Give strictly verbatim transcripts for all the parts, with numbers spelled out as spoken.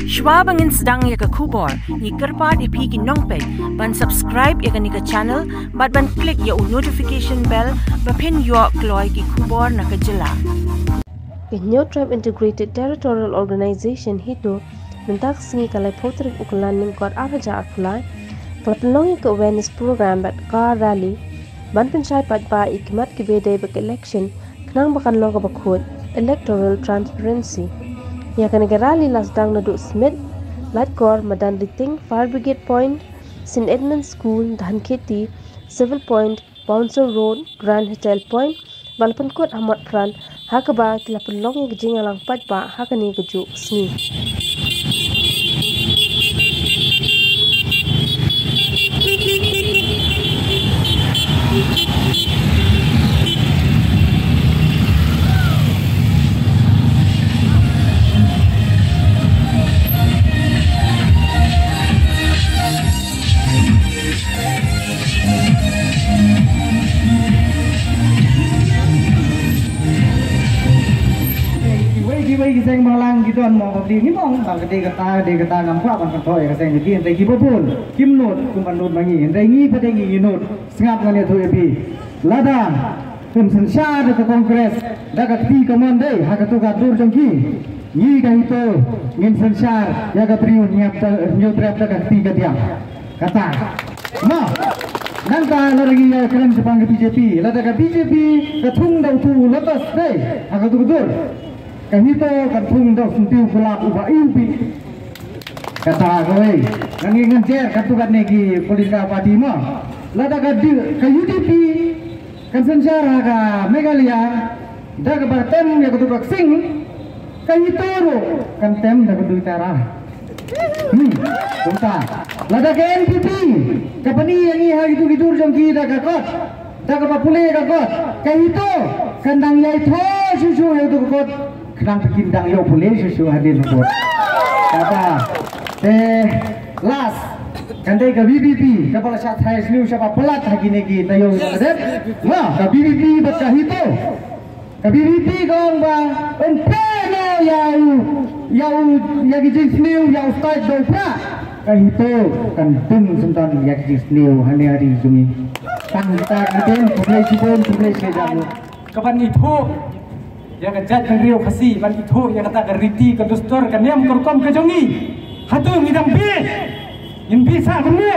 Shwa ba ngin sdang ïa ka khubor, ngi kyrpad ïa phi ki nongpeit ban subscribe ïa kane ka channel bad ban click ïa u notification bell ba phin ïoh kloi ki khubor na ka jylla. Ka Hynñiewtrep Integrated Territorial Organization HITO mynta ka sngi ka laiphew tarik u Kyllalyngkot arhajar arphew lai ka la pynlong ïa ka awareness program bad car rally ban pynshai paidbah ïa ki mat ki ba dei bad ka election khnang ba kan long kaba khuid, electoral transparency. Ïa kane ka rally la sdang naduh Smit, Laitkor, Madan Riting, Fire Brigade Point, St Edmund School, Dhankheti, Civil Point, Bouncer Road, Grand Hotel Point, ba la pynkut ha Motphran, ha kaba ki la pynlong ïa ka jingïalang paidbah ha kane kajuh ka sngi. Kiwei kiwei ki seng bhalang ki don mo, ba ki ngi mong ba ka dei kata, ka dei kata, ngam kwah ban kynthoh ïa ka seng jong ki, hynrei kiba bun kim nud kumba nud ma ngi, hynrei ngi pat de ngi nud. Sngap, ngan ïathuh ïa phi. Lada kim synshar da ka Congress da ka kti ka mon dei ha kato ka dur jong ki, ngi ka HITO ngin synshar ïa ka Bri u Hynñiewtrep da ka kti ka diang. Kata. Ma, nangta lada ngi ïakren shaphang ka BJP, lada ka BJP ka thung da uto u lotus dei ha kato ka dur, ka HITO kan thung da u syntiew kulap uba iwbih. Kata kawei. Ngan ïa ngan jer kato katne ki political party mo. Lada ka di-, ka UDP kan synshar ha ka Meghalaya da kaba tem ïa ka Dukrak Singh, ka HITO ruh kan tem da ka Duitara. Hmm, kumta. Lada ka NPP ka pyni ïa ngi ha kito ki dur jong ki da ka kot, da kaba pule ka kot, ka HITO kan dang ïai thoh shuh shuh ïa ka kot. Khnang ba kin dang ïoh pule shuh shuh hadien ka kot. Kata. Te last, kan dei ka VPP kaba la shah tharai sniew shah palat ha kine ki taïew ba la dep. Nga, ka VPP bad ka HITO. Ka VPP ka ong ba yn pyneh ïa u, ïa u, ïa ki jingsniew, ïa u stait da u prah. Ka HITO kan pynsyndon ïa ki jingsniew ha ne ha ri jong ngi. Tang kita ki don, khublei shibun, khublei shibun. Kaban ithuh ïa ka jaitbynriew Khasi, ban ithuh ïa kata ka riti, ka dustur, ka niam ka rukom ka jong ngi. Hato ngi dang bih? Ngin bih sah kumne?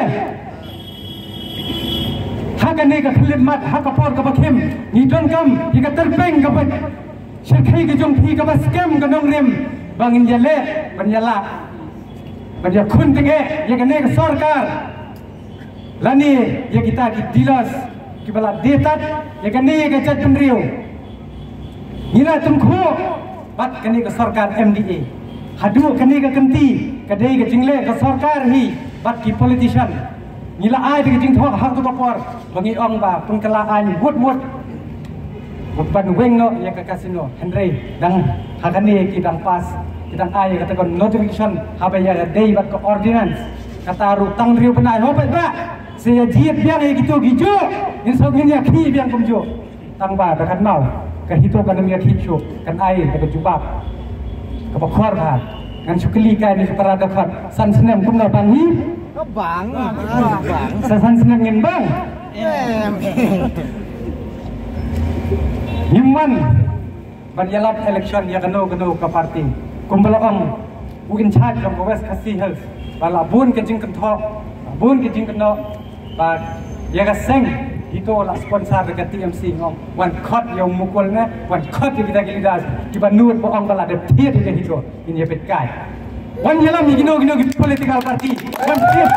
Ha kane ka khyllipmat, ha ka por kaba khim, ngi donkam ïa ka tyrpeng kaba shyrkhei ka jong phi, kaba skhem ka nongrim, ba ngin ïaleh ban ïalah, ban ïakhun tyngeh ïa kane ka sorkar, lane ïa kita ki dealers kiba la die tad ïa kane ka jaitbynriew. Ngi la tyngkhuh bad kane ka sorkar MDA. Haduh kane ka kynti ka dei ka jingleh ka sorkar hi bad ki politician. Ngi la ai da ka jingthoh ha kato ka por ba ngi ong ba pynkylla aiñ wut wut ban weng noh ïa ka casino. Hynrei dang ha kane ki dang pass, ki dang ai ïa kata ka notification haba ïadei bad ka ordinance. Kata ruh tang hynriew bnai, ho paidbah, sa ïa jied biang ïa kito kijuh. Ngin sa ngin ïa khih biang kumjuh. Tang ba da kynmaw, ka HITO kan ym ïa khih shuh, kan ai da ka jubab kaba khor bha. Ngan shu kylli kai ne ka para dkhot, san snem kumno bang hi? Bang. Sa san snem ngin bang. Em. Ngim wan ban ïalap election ïa kano kano ka party. Kumba la ong u in charge jong ka West Khasi Hills, ba la bun ka jingkynthoh, la bun ka jingkynnoh ba ïa ka seng HITO la sponsor da ka TMC, ngong. Wan khot ïa u Mukul ne, wan khot ïa kita ki leaders kiba nud ba ong ba la dep thied ïa ka HITO. Ngin ïa peit kai. Wan ïalam ïa kino kino ki political party. Wan thied.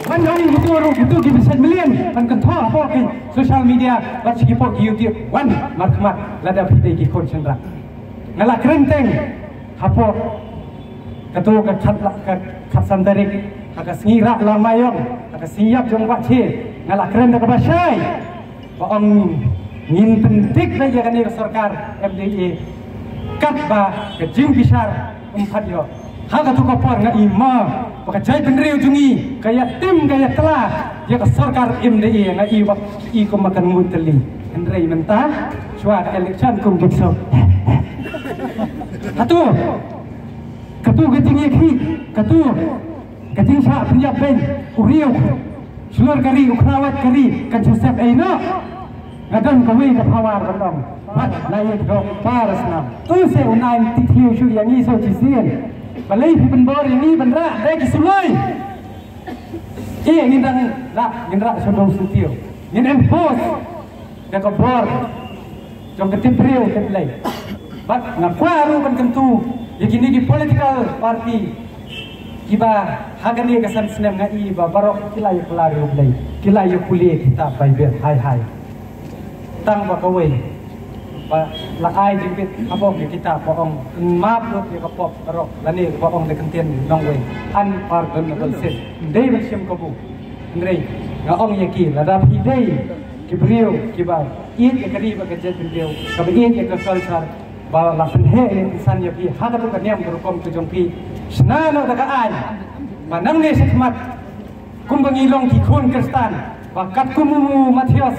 Wan ïalam ïa kito ruh, kito ki bishar million ban kynthoh hapoh ki social media bad sha ki pok ki YouTube. Wan markhmat lada phi dei ki khun shynrang. Nga la kren teng hapoh kato ka khat la, ka khatsan tarik, ha ka sngi Rah Lamaiong, ha ka sngi ïap jong Bah Che, nga la kren da kaba shai ba ong ngin pyndik na ïa kane ka sorkar MDA katba ka jingbishar um pat ïoh. Ha kato ka por nga i ma ba ka jaitbynriew jong ngi ka ïa tim ka ïa tla ïa ka sorkar MDA, nga i ba i kumba kan ngut tylli. Hynrei mynta shuwa ka election kum gitso. Hato Katu ka jingïakhih, katu ka jingshah pynïap beiñ u riew, shlur ka ri, u khrawat ka ri, kan shu sep ei noh. Nga don kawei ka power ban ong, bad la ïa kdoh para snam. Tu se u nine ti thliew shu ïa ngi so shisien. Balei phi pynbor ïa ngi ban rah da ki suloi? Eh, ngin dang lah, ngin rah sha dong sutiew. Ngin enforce da ka bor jong ka tip briew tip Blei. Bad nga kwah ruh ban kyntu ïa kine ki political party kiba ha kane ka san snem nga i ba baroh ki la ïa kylla ïa U Blei, ki la ïa pule kitab Baibl hai hai. Tang ba kawei ba la ai jingbit ha bok ïa kitab ba ong, map lut ïa ka pop baroh, lane ba ong da ka ktien nongwei, unpardonable sin. Dei ban shim kabu. Hynrei nga ong ïa ki, lada phi dei ki briew kiba ïeit ïa ka ri bad ka jaitbynriew, kaba ïeit ïa ka culture, ba la pynheh ïa ka san ïa phi ha katu ka niam ka rukom ka jong phi, shna noh da ka aiñ ba nangne shakhmat, kumba ngi long ki khun Khristan, ba katkum u Mathaios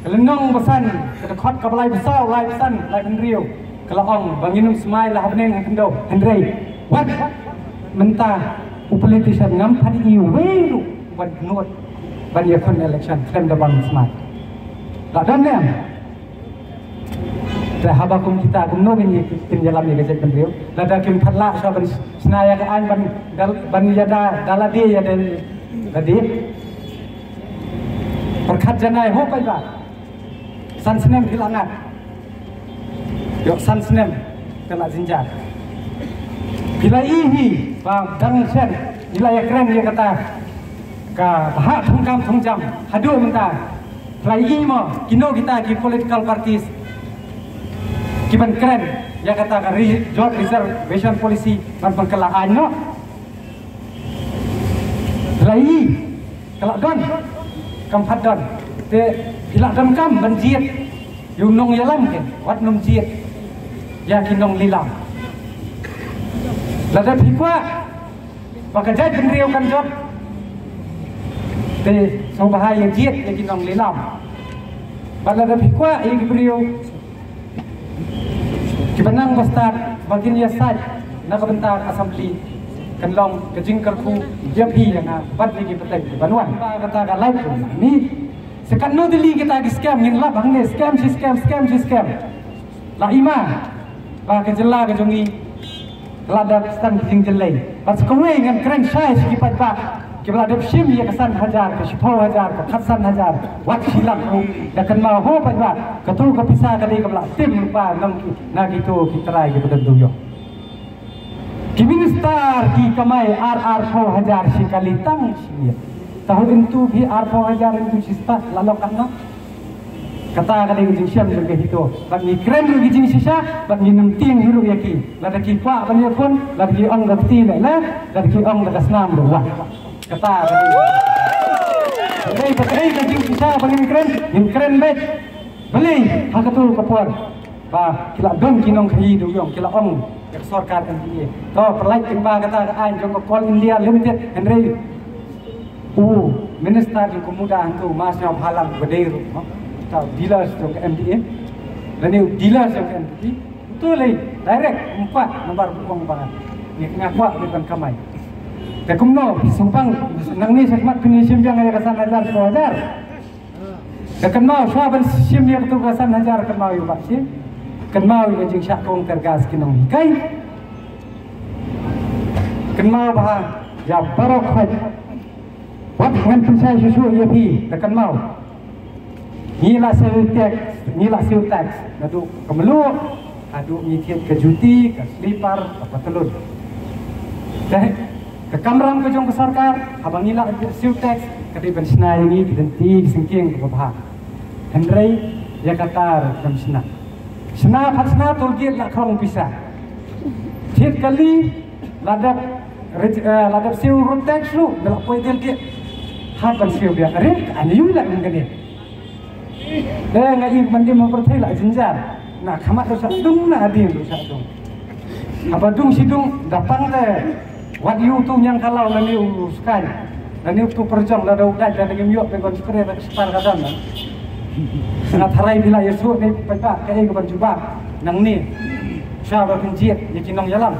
ka lynnong ba san, ka dkhot kaba laiphew saw, laiphew san, laiphew hynriew, ka la ong ba ngin ym smai la ha bneng ha khyndew. Hynrei wat mynta u politician ngam pat i uwei ruh ban nud ban ïakhun election khlem da ban smai. La don ne em? Te haba kum kita kumno ngin ïa, kin ïalam ïa ka jaitbynriew? Lada kim pat lah shuh ban shna ïa ka aiñ ban, ban ïada da lade ïada lade. Pyrkhat janai ho paidbah. San snem phi la ngat. Ïoh san snem ka la jynjar. Phi la i hi ba dang shen ngi la ïakren ïa kata ka bhah thungkam thungjam haduh mynta. Phi la i mo kino kita ki political parties ki ban kren ïa kata ka re-, joint reservation policy ban ban kylla aiñ noh. Phi la i, ka la don, kam pat don. Te phi la donkam ban jied ïa u nongïalam, ke wat nym jied ïa ki nonglilam. Lada phi kwah ba ka jaitbynriew kan jot, te sngewbha ïa jied ïa ki nonglilam. Bad lada phi kwah ïa ki briew kiba nang ba stad ba kin ïasaid na ka bynta ka assembly, kan long ka jingkyrkhu ïa phi ïa nga bad ïa ki pateng kiban wan. Ba kata ka lait ni, sa katno tylli kita ki scam ngin lap hangne, scam shi scam, scam shi scam. La i ma ba ka jylla ka jong ngi ka la dep sdang ki jingjyllei. Bad sa kawei ngan kren shai sha ki paidbah kiba la dep shim ïa ka san hajar, ka shiphew hajar, ka khatsan hajar, wat shi lak ruh. Da kynmaw ho paidbah, katu ka pisa ka dei kaba la tim lypa na ki, na kito ki trai kiba don duh ïoh. Ki minister ki kamai ar, arphew hajar shi kali tang shi miet. Tahu into phi arphew hajar into shi stad la long katno? Kata ka dei ka jingshem jong ka HITO. Bad ngi kren ruh ki jingshisha, bad ngi nym tieng hi ruh ïa ki. Lada ki kwah ban ïakhun, lada ki ong da ka kti leh leh, lada ki ong da ka snam ruh wad. Kata ka dei. Ka dei, ka dei ka jingshisha ba ngin kren, ngin kren beit. Balei ha katu ka por ba ki la don ki nongkhaïi duh ïong, ki la ong ïa ka sorkar MDA, to pynlait lyngba kata ka aiñ jong ka Coal India Limited, hynrei u minister jong ka MUDA hangto, Ma Sniawbhalang, ba dei ruh, no, ta dealers jong ka MDA, lane u dealers jong ka NPP, uto lei direct, ym kwah namar u ong ba nga, nga kwah ban kamai. Te kumno, sngewbang nangne shakhmat phin ïashim biang ïa ka san hajar, shiphew hajar? Da kynmaw, shuwa ban shim ïa katu ka san hajar, kynmaw ïa u Bah Syiem, kynmaw ïa ka jingshah kawang tear gas ki nonghikai. Kynmaw bha ïa baroh khoit. Wat ngan pynshai shuh shuh ïa phi, da kynmaw. Ngi la siew tax, ngi la siew tax naduh ka mluh haduh ngi thied ka juti, ka slipar, ka patlun. Te ka kamram ka jong ka sorkar, haba ngi la siew tax, ka dei ban shna ïa ngi ki lynti ki syngkien kaba bha. Hynrei ïa kata ruh kam shna. Shna pat shna, toll gate la khrong pisa. Thied kali la dep reg-, eh, la dep siew road tax ruh, da la poi toll gate. Hap ban siew biang. Are, ani ïu la ngan kane. Eh, nga i ban dim ha pyrthei la jynjar. Na khmat ruh sa dung, na hadien ruh sa dung. Haba dung shi dung, da pang te wat ïu tu ñiang kalaw lane u skaiñ, lane u tu pyrjong, lada u dait, lada ngim ïoh pyngon spray da ka spar ka dang. Nga tharai phi la ïa suk ne paidbah, kaei kaban jubab nangne. Sha ba pynjied ïa ki nongïalam.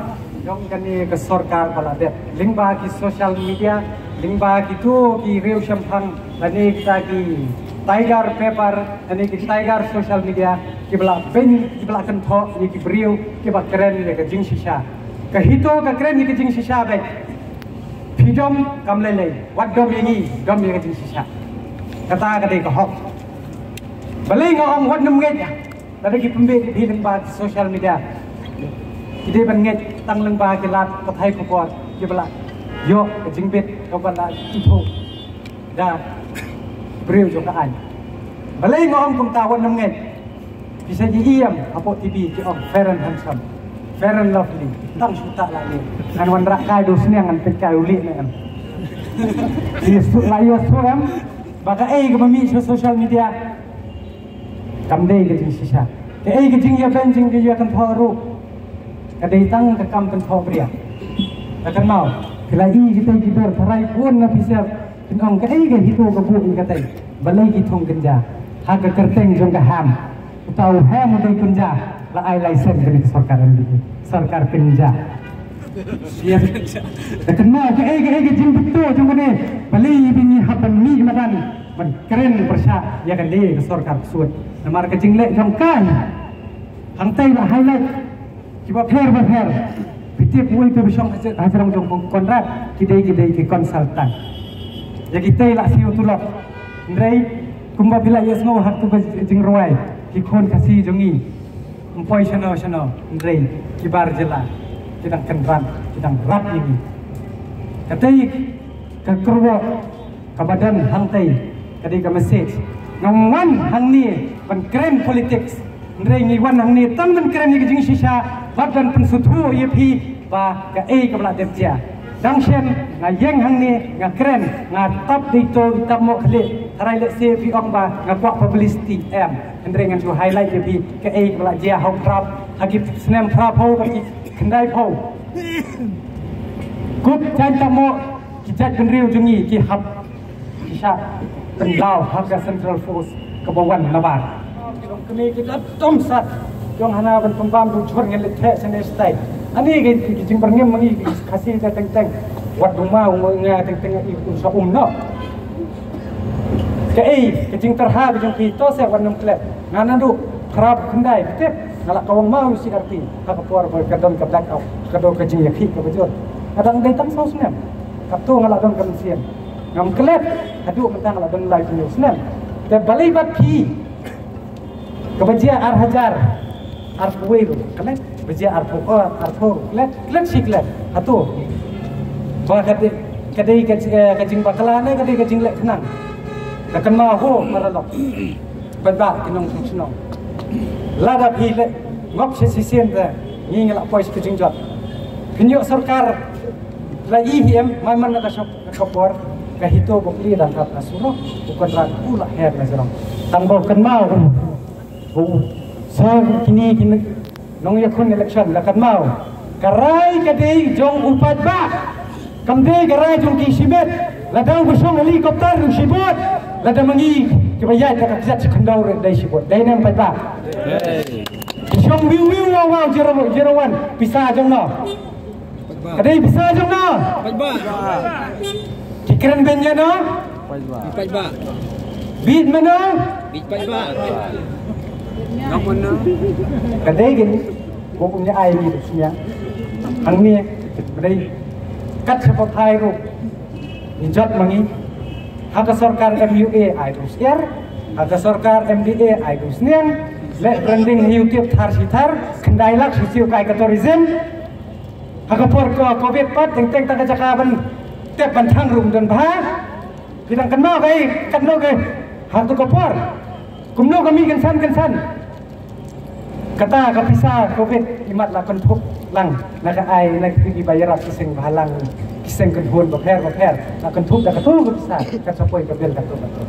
Jong kane ka sorkar ba la dep, lyngba ki social media, lyngba kito ki riew shemphang, lane kita ki tiger paper, lane ki tiger social media, ki ba la beiñ, ki ba la kynthoh ïa ki briew ki ba kren ïa ka jingshisha. Ka HITO ka kren ïa ka jingshisha beit. Phi dom kam lei lei, wat dom ïa ngi, dom ïa ka jingshisha. Kata ka dei ka hok. Balei nga ong wat nym ngeit? Lada ki pynbeit ïa phi lyngba social media, ki dei ban ngeit tang lyngba ki lad pathai khubor ki ba la ïoh ka jingbit kaba la ithuh da briew jong ka aiñ. Balei nga ong kumta, wat nym ngeit? Phi sa ïohi em hapoh TV ki ong Fair and Handsome, Fair and Lovely? Tang shu tah la ïa ngan wanrah kai da u sniang, ngan peit kai u lieh ne em. Ïa suk la ïa suk em ba kaei kaba mih sha social media kam dei ka jingshisha. Kaei ka jingïabeiñ, jingïakynthoh ruh ka dei tang ka kam kynthoh bria. Ka kynmaw, phi la i kitei ki dur, tharai bun na phi sngap kin ong kaei ka HITO ka buh ïa katei. Balei ki thung kynja ha ka kyrteng jong ka HAM? Uta u HAM u dei kynja, la ai license kane ka sorkar MDA, sorkar kynja. Ïa, ka kynmaw kaei kaei ka jingbeito jong kane. Balei ïa phi ngi hap ban mih madan ban kren pyrshah ïa kane ka sorkar ksuid? Namar ka jingleh jong ka hangtei la highlight kiba pher ba pher. Phi tip uwei pa ba shong ha jrong jong Conrad? Ki dei, ki dei ki consultant. Ïa kitei la siew tulop. Hynrei kumba phi la ïohsngew ha katu ka jingrwai, ki khun Khasi jong ngi ym poi shano shano, hynrei ki bar jylla ki dang kynran, ki dang rat ïa ngi. Katei ka kyrwoh kaba don hangtei ka dei ka message. Ngam wan hangne ban kren politics, hynrei ngi wan hangne tang ban kren ïa ka jingshisha bad ban pynsngewthuh ïa phi ba kaei kaba la dep jia. Dang shen nga ïeng hangne nga kren, nga tap dei to i tap mo khlieh, tharai lehse phi ong ba nga kwah publicity, em. Hynrei ngan shu highlight ïa phi kaei kaba la jia ha u phra, ha ki snem phra phew bad ki khyndai phew. Kup jaiñ tap mo ki jait bynriew jong ngi ki hap, ki shah pynlaw ha ka Central Force kaba wan nabar. Ki long kmie ki la dom sat jong hana ban pynbam jong jhur ngi leit theh sene stai. Ani ki, ki jingbyrngem ma ngi ki Khasi te teng teng. Wat duma u ma nga teng teng i u sa um noh. Kaei ka jingtyrha ka jong phi? To se wat nym klet. Nga naduh phra khyndai btep nga la kawang maw u C R P ha ka por ba ka don ka blackout, ka don ka jingïakhih kaba jur. Nga dang dei tang saw snem. Katto nga la don ka mynsiem. Ngam klet haduh mynta nga la don lai phew snem. Te balei bad phi? Kaba jia ar hajar arphew wei ruh klet, ba jia arphew, oh, arphew ruh klet, klet shi klet. Hato ba ka dei, ka dei ka, eh, ka jingbakla ne ka dei ka jingleh khnang? Ka kynmaw ho paralok. Bad ba ki nongshong shnong, lada phi leh ngop shisien te ngi ngi la poi sha ka jingjot. Phin ïoh sorkar la i hi em? Mai man la ka shop ka por ka HITO ba plie dang kat na surok, u Conrad u la her na jrong. Tang ba u kynmaw u, u sor kine ki nongïakhun election, la kynmaw. Ka rai ka dei jong u paidbah, kam dei ka rai jong ki shimet. Lada u ba shong helicopter u shibut, lada ma ngi kiba ïaid da ka kjat shi khyndew ruh dei shibut. Dei ne em paidbah? Ki shong wiu wiu waw waw, zero, zero one, pisa jong no. Ka dei pisa jong no. Paidbah. Ki kren beiñ ïa no. Paidbah. Paidbah. Bit mano. Bit paidbah. Ka dei kine, ko kum ne ai ni sñiang. Hangne ka dei kat sha pathai ruh. Ni jot ma ngi. Ha ka sorkar MUA ai tu siar, ha ka sorkar MDA ai tu sniang. Leh branding ha YouTube thar shi thar, khyndai lak shi siew kai ka tourism. Ha ka por ka Covid pat, teng teng ta ka jaka ban tep ban thang ruh ym don bha. Ki dang kynmaw kai, katno kai ha tu ka por. Kumno ka mih kynsan kynsan. Kata ka pisa Covid imat la kynthup lang na ka ai na ki ba ïarap ki seng bhalang, ki seng kynhun bapher bapher, la kynthup da katu ka pisa, ka sa poi ka bill katu katu.